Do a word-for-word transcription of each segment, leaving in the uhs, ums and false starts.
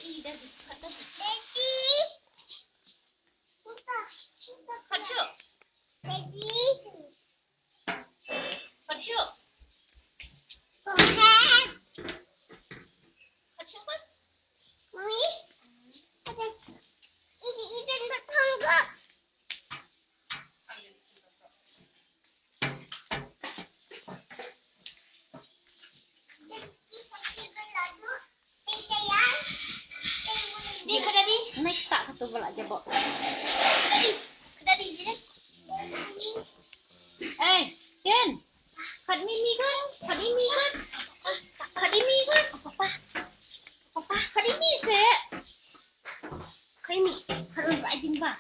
Daddy. Daddy. Khot shuh. Daddy. Khot shuh. Khot shuh, khot. Mami. Eden, Eden, Eden, datang, Kak. Ni ka Daddy. Nai ta ka tu bala jabo. Ka Daddy, ka Daddy, jin. Eh, Ken. Khat mimi kan? Khat mimi kan? Khat mimi kan? Papa. Papa, khat mimi se. Khat mimi. Khat mimi ba jin ba.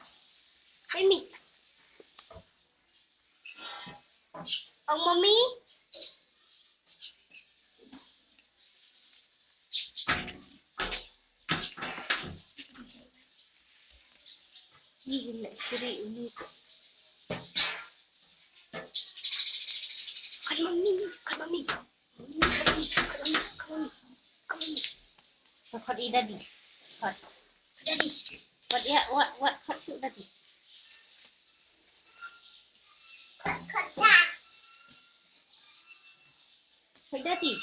Khat mimi. Ong mami. Ni jin nak siri ini. Kan mami, kan mami. Khot i Daddy. Khot. Daddy. Khot ïa, wat, wat, khot shuh Daddy. Khot, khot, khot. Khot Daddy.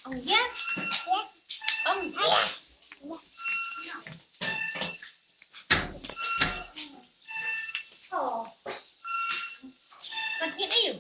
Oh, yes. Yes. Oh, yes. Yes. Oh. What did you?